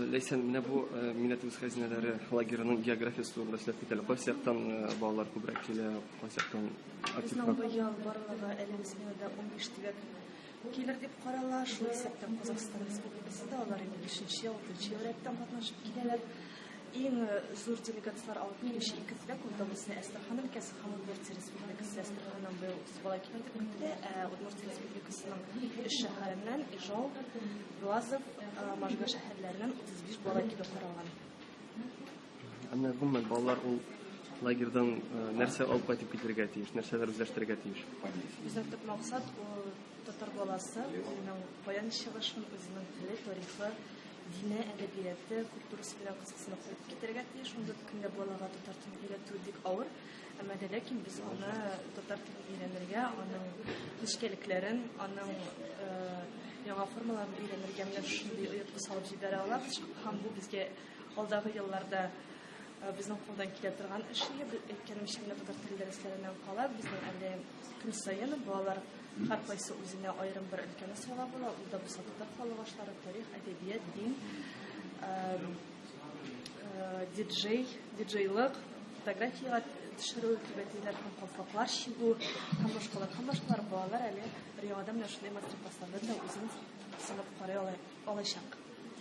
Ләйсән, менә бу Милләтебез хәзинәләре лагерының географиясе турында сөйләп кит әле. Кайсы яктан балалар күбрәк килә, кайсы яктан Безнең быел барлыгы әлеге сменада 15 төбәк килер дип карала. Шул исәптән Казахстан Республикасы да, алар инде 5нче, 6нчы ел рәттән катнашып киләләр. Иң зур делегацияләр алып килүче ике төбәк, ул да булса Әстерхан өлкәсе һәм Удмуртия Республикасы. Әстерханнан быел 30 бала килер дип көтелә, ә Удмуртия Республикасының өч шәһәреннән Ижау, Глазов, Можга шәһәрләреннән 35 бала килү каралган. Ә менә гомумән балалар ул лагерьдан нәрсә алып кайтып китергә тиеш, нәрсәләр үзләштерергә тиеш? Безнең төп максат ул татар баласы үзенең каян чыгышын, үзенең теле, тарихы, дине, әдәбияты, культурасы белән кызыксынып кайтып китәргә тиеш. Ундүрт көндә балага татар телен өйрәтү бик авыр. Әмма дә ләкин без аны татар телен өйрәнергә, аның нечкәлекләрен, аның яңа формаларын өйрәнергә менә шундый оеткы салып җибәрә алабыз. Һәм бу безгә алдагы елларда безнең кулдан килә торган эш. Әйткәнемчә, менә татар теле дәресләреннән кала, безнең әле көн саен балалар һәркайсы үзенә аерым бер өлкәне сайлап ала. Ул да булса татар халык ашлары, тарих, әдәбият, дин, диджей, диджейлык, фотографиягә төшерү, түбәтәйләр һәм калфаклар чигү һәм башкалар, һәм башкалар. Балалар әле өр-яңадан менә шундый мастер-классларда да үзен сынап карый алачак.